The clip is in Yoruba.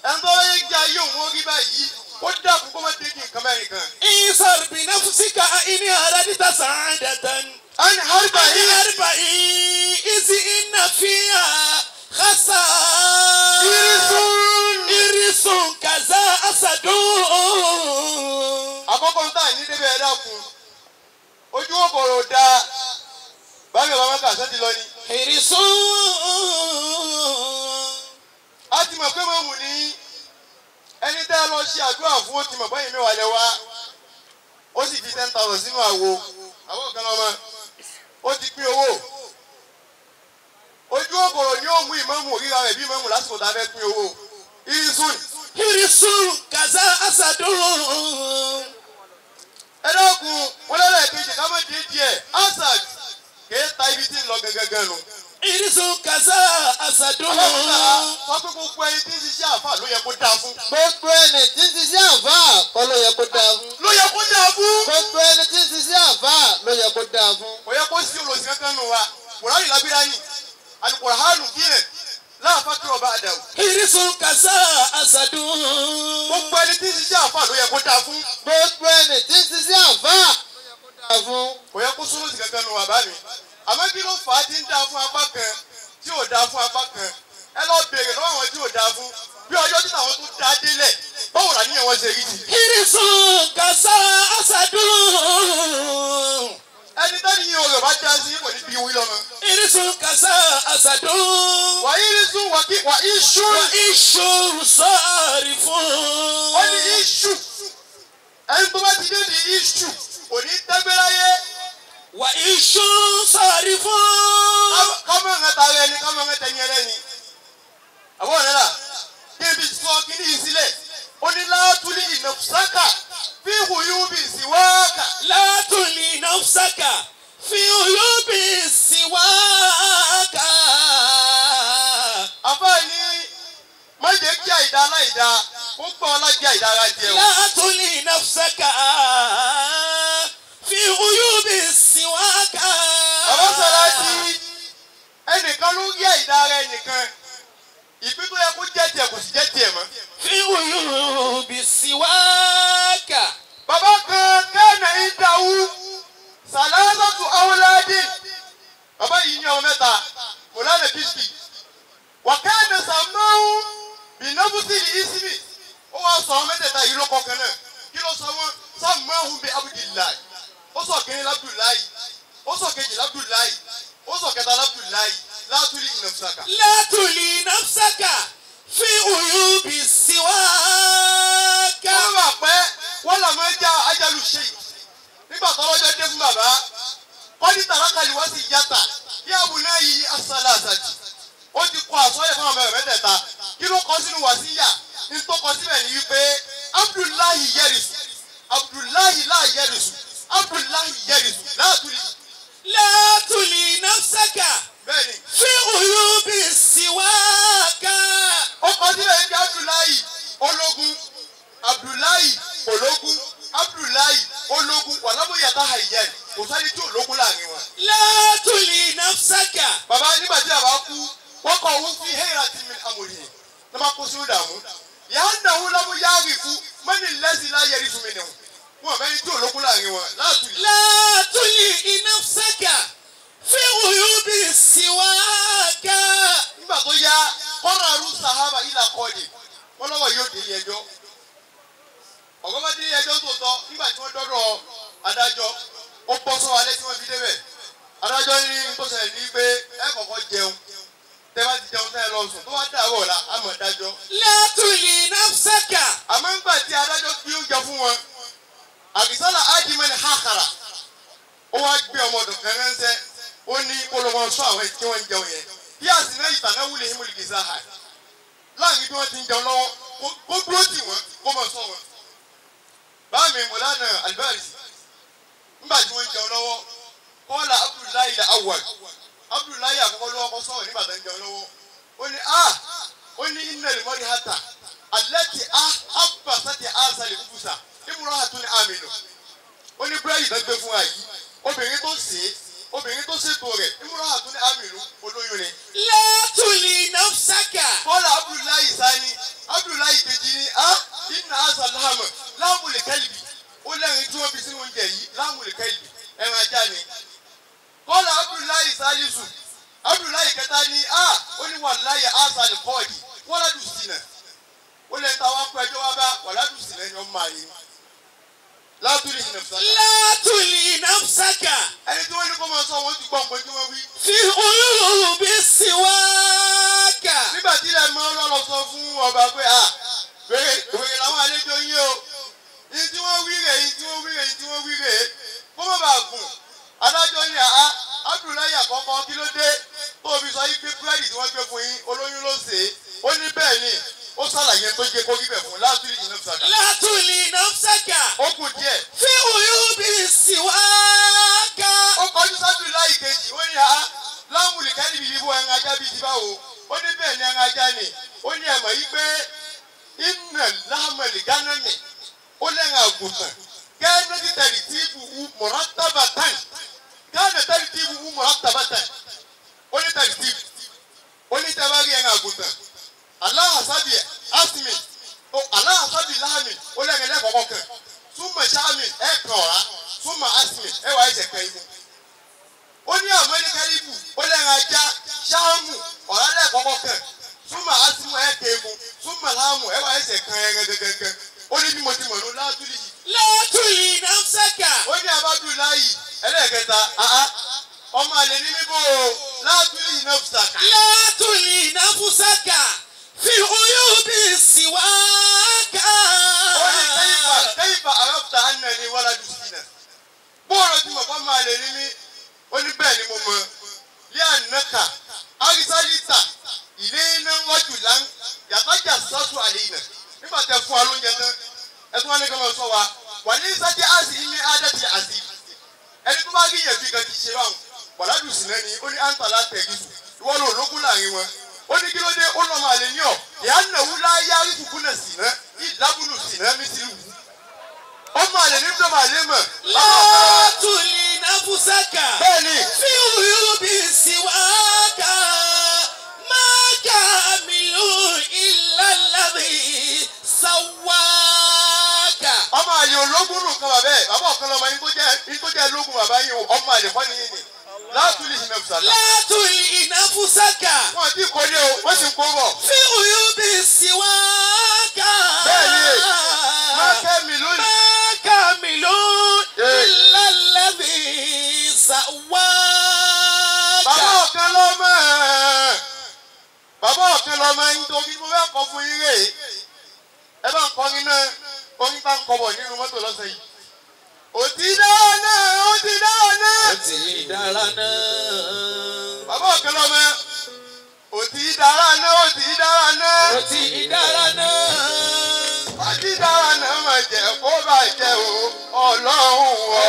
Ẹni tó yẹ kí ayé òun ó rí báyìí ó dàkú kó má dé kí nǹkan mẹ́rin kan. Isar binafsika in aradta sa'adatan. An arba'in. Arba'in izi inna fiha khasa. Irisun. Irisun kaza asadun. Àkọ́kọ́ ń tà ní débẹ̀ ẹ dákun. Ojú òkòrò dáa. Báyọ̀ bàbá mẹ́ta sẹ́ti lọ ni. Irisun. A ti mọ̀ pé mo wù ní ẹni tẹ́ ẹ lọ ṣe àdúrà fún ó ti mọ̀ báyìí mẹ́wàá lẹ wá. Ó sì fi 10,000 sínú àwo. Àwọn kan lọ́mọ. Ó ti pín owó. Ojú òkòrò ni ó mú ìmáàmù ríra rẹ̀ bí ìmáàmù lásìkò tá a fẹ́ pín owó. Irisun. Irisun kaza asadun. Ẹ dákun wọn lọ́lẹ̀ kejì ká má dé díẹ̀. Asad kìí ta ibi tí ń lọ gangan nù. Irisun kaza asadun. Sọ pé gbogbo ẹni tí ń ṣiṣẹ́ àfà ló yẹ kó dáa fún. Gbogbo ẹni tí ń ṣiṣẹ́ àfà kọ́ ló yẹ kó dáa fún. Ló yẹ kó dáa fún. Gbogbo ẹni tí ń ṣiṣẹ́ àfà ló yẹ kó dáa fún. Kò yẹ kó sí olùsìn kankan nù wa. Kùránì lágbéra yìí. Alukùránù kírẹ̀ láàfà kí ọba àdàwù. Irisun kaza asadun. Gbogbo ẹni tí ń ṣiṣẹ́ àfà ló yẹ kó dáa fún. Gbogbo ẹni tí ń ṣiṣẹ́ àfà ló yẹ kó dáa fún. Kò yẹ kó sólòsì kankan nù wa bá mi. Àmọ́ kí ló fà á ti ń dáa fún apá kan tí ò dáa fún apá kan? Ẹ lọ béèrè lọ́wọ́ àwọn tí ò dáa fún. Bí ọjọ́ tí àwọn tó dáa délẹ̀, báwo là níyẹn wọ́n ṣe rí ti? Irisun kaza asadun. Ẹni tẹ́ni yẹn ọ̀rọ̀ bá dá sí kò ní bí wí lọ́mọ. Irisun kaza asadun. Wà irisun wà kí wà iṣu. Wà iṣu sọ́ọ̀rì fún. Ó ní iṣu. Ẹni tó bá ti dé di iṣu kò ní tẹ́gbẹ́ láyé. Wà iṣu sọ́ọ̀rì fún. Kámọ́ ń ta ara ẹni kámọ́ ń tẹ̀yìn ẹlẹ́ni. Àbọ̀ ọ̀rẹ́ kí n fi sọ kíní yìí sílẹ̀. Ó ní látúlì ìnàfsákà fi huyubi siwáàkà. Látúlì ìnàfsákà fi huyubi siwáàkà. Àfáà ní má jẹ́ kí àìdá aláìdá kó gbọ́ ọlájẹ́ àìdá ara jẹ o. Látúlì ìnàfsákà fi huyubi siwáàkà. Bàbá Sàláàtì ẹnìkan ló rí àìdá ara ẹnìkan. Ìpín tó yẹ kó jẹ́ tiẹ̀ kò sì jẹ́ tiẹ̀ mọ́. Fi huyubi siwáàkà. Bàbá kan kẹ́nà ìdáwú sàlásàtù awoládì. Bàbá yìí ní ọmọ mẹ́ta, Mọ̀lánà Bísí. Wà kẹ́nà sàmáwú bìnnáfúsì ní ìsímì. Ó wá sọ ọmọ mẹ́tẹ̀ẹ̀ta yìí ló kọkàn náà. Kí ló sọ wọ́n? Sàmáwú bí Abdullahi. Ó sọ kínní l'Abdullahi. Ó sọ kejì l'Abdullahi. Ó sọ kẹta l'Abdullahi. Látúlì ìnàfsàkà. Látúlì ìnàfsàkà fi uyubi siwáàkà. Wọ́n bá pẹ́ wọ́n là máa ń já ajalu ṣe yìí. Nígbà tó lọ́jọ́ dé fún bàbá, kọ́ni tàlákàlì wá sí yàtà bí àbúná yìí asálà àsàjì. Ó ti kọ àsọ́yẹ̀ fún àwọn mẹ́tẹ̀ẹ̀ta. Kí ló kọ sínú wàsíyà? Ní tó kọ síbẹ̀ ni wípé Abdullahi yẹrisu, Abdullahi láà yẹrisu, Abdullahi yẹrisu, látúlì. Látúlì nafsaka. Bẹ́ẹ̀ni. Fi uyubi siwáàkà. Ó kọ síbẹ̀ wípé Abdullahi ológun, Abdullahi ológun, Abdullahi ológun, wàlábòyàtà àìyẹ kò sáré tí ológun láàrin wọn. Látúlì nafsaka. Bàbá nígbà tí bàbá kú, wọ́n kọ òun fi hẹ́rà tí mi amòrì yẹn ló máa kó sínú ìdààmú. Yàrá nàwó lábó yáàrì kú, mọ́ni lẹ́sìn láyẹ̀rí fún mi nìhun. Wọ́n mẹ́ni tí ológun láàrin wọn. Látúlì. Látúlì nafsaka fi uyubi siwáàkà. Nígbà tó yá, kọ́ra arú sahaba ilà kọ́ọ̀dì, wọ́n lọ́wọ́ yóò dé ilé ẹjọ́. Ọ̀gá bá dé ilé ẹjọ́ tó tọ́ nígbà tí wọ́n dọ́dọ̀ adájọ́, ó bọ́ sọ́wọ́ alẹ́ tí wọ́n fi débẹ̀. Adájọ́ ní tó ṣẹlẹ̀ ní pé ẹ kọ́kọ́ jẹun, tẹ́ bá ti jẹun tẹ́ ẹ lọ sùn, tó bá dàrú ọ̀la, á mọ̀ dájọ́. Látúlì nafsaka. Àmọ́ ńgbà tí adájọ́ gbé oúnjẹ fún wọn, àbísálà ájímẹ́ni hákàrà, ó wá gbé ọmọ ọ̀dọ̀ kan ránṣẹ́, ó ní kó lọ́ wọn sọ àwọn tí wọ́n ń jẹun yẹn. Bí àsìná ìtàná wúlé hímúlì kìsà hà. Láàrin bí wọ́n ti ń jẹun lọ́wọ́, kó dúró tì wọ́n, kó mọ̀ sọ wọn. Báàmì Mọ̀lánà Alibari, nígbà tí wọ́n ń jẹun lọ́wọ́, kọ́lá Abdullahi Awal. Abdullahi àkọ́kọ́ ló kọ́kọ́ sọ̀rọ̀ nígbà tó ń jẹun lọ́wọ́. Ó ní a ó ní iná lè mọ́rí hata, alẹ́ ti a abasa ti a sàlẹ̀ kúkúsà, ìmúra àtún ní àmì nù. Ó ní búrẹ́dì tó gbé fún wa yìí, obìnrin tó sè é, obìnrin tó ṣètò rẹ̀, ìmúra àtún ní àmì nù, olóyún ni. Látúlì nafsaka. Kọ́lá Abdullahi Sani, Abdullahi Ọmọ àlè ni. Látúlì nafsaka. Látúlì nafsaka. Ẹni tí wọ́n ní kó máa sọ wọ́n ti gbọ́ nǹkan tí wọ́n wí. Fi uyubi siwaka. Nígbà tí ilẹ̀ mọ́ lọ́lọ́ sọ fún ọba pé à wèrè làwọn àlejò yín o. Yìí tí wọ́n wí rè yìí tí wọ́n wí rè yìí tí wọ́n wí rè kó má bàa gùn. Adájọ́ ní àá Abdullahi àkọ́kọ́ kí ló dé tó fi sọ yìí pé búrẹ́dì tí wọ́n gbé fún yín olóyún ló ṣe é. Ó ní bẹ́ẹ̀ ni ó ṣàlàyé tó jẹ́ kó rí bẹ̀ fún látúlì nafsaka. Látúlì nafsaka. Ó kù díẹ̀. Fi uyubi siwaka. Ó kọjú sábìláì kejì ó ní àá láwùlì kẹ́lí bíbí bó ẹran ajá bíi ti báwo. Ó ní bẹ́ẹ̀ ni ẹran ajá ni. Ó ní ẹ̀mọ̀ yìí pé iná lámẹ̀lì gánàmì ó lẹ́ran àgùntàn gánà ti tẹ̀lé tí ibù mọ̀rátàbàtàn gánà tẹ̀lé tí ibù mọ̀rátàbàtàn ó ní tẹ̀lé tí ó ní tẹ́ bá rí ẹran àgùntàn aláhàsábì asmi aláhàsábì láàmì ó lẹ́ran ẹlẹ́kọ̀ọ́kọ́ kan súnmọ̀ sáàmì ẹ̀ kàn ọ̀rá súnmọ̀ asmi ẹ̀ wà ẹ̀jẹ̀ kan igun ó ní àmọ́ ní kẹ́líbù ó lẹ́ran ajá sáàmù ọ̀rá lẹ́ẹ̀kọ́kọ́ kan súnmọ̀ asmu ẹ̀ kẹ́gun súnmọ̀ láàmù ẹ̀ wà ẹ̀jẹ̀ kan ẹran gẹ́gẹ́gẹ́ ó ní bí mo ti mọ̀ ló látúlì yìí. Látúlì nafsaka. Ó ní Abdullahi ẹlẹ́ẹ̀kẹta àá ọmọ àlè ní mímọ́ o látúlì nafsaka. Látúlì nafsaka fi uyubi siwaka. Ó ní kayfa kayfa arafta annani waladu zina. Bóòrò tí mo kọ́ máa lè ní mí ó ní bẹ́ẹ̀ ni mo mọ̀ lé ànáka àrísálítà ilé iná wájú là ń yàtọ̀jà sásù àlè iná nígbà tẹ fún wa lóúnjẹ tán ẹ tún wá ní kí wọ́n sọ wa wà ní sáté àzì ní ádàtì àzì ẹni tó bá rí yẹn bí kan ti ṣe báwọn wàládùn sí náà ni ó ní àǹtà látẹ̀rí ìwọ ló lókun láàrin wọn ó ní kí ló dé ó lọ́mọ àlè ní ọ̀ ìyá nàwó láyé àríkùkù náà sì ná ìdábùnù sì ná mí sí wù ọmọ àlè ní dọ́mọ àlè mọ̀. Látúlì nafsaka. Bẹ́ẹ̀ni. Fi uyubi siwaka. Ma kamilu illa alladhi sawaka. Ọmọ àlè ológun nù kan bàbá ẹ̀ bàbá ọ̀kan lọ́mọ yín tó jẹ́ lógun bàbá yín ọmọ àlè kọ́ ni yín ni. Látúlì nafsaka. Látúlì nafsaka. Wọ́n ti kọ́ ní o, wọ́n sì ń kó bọ̀. Fi uyubi siwaka. Bẹ́ẹ̀ni, má kẹ́mi lónìí. Ma kamilu illa alladhi sawaka. Bàbá ọ̀kan lọ́mọ ẹ̀. Bàbá ọ̀kan lọ́mọ yín tó kí mo fẹ́ kọ́ fún yín rè é. Ẹ bá ń kọrin náà, orin bá ń kọ bọ̀ nínú mọ́tò lọ́sẹ̀ yìí. Ó ti dára náà, ó ti dára náà. Ó ti dára náà. Bàbá ọ̀kan lọ́mọ, ó ti dára náà, ó ti dára náà. Ó ti dára náà. Ó ti dára náà mà jẹ́ kó bàjẹ́ o, Ọlọ́run o.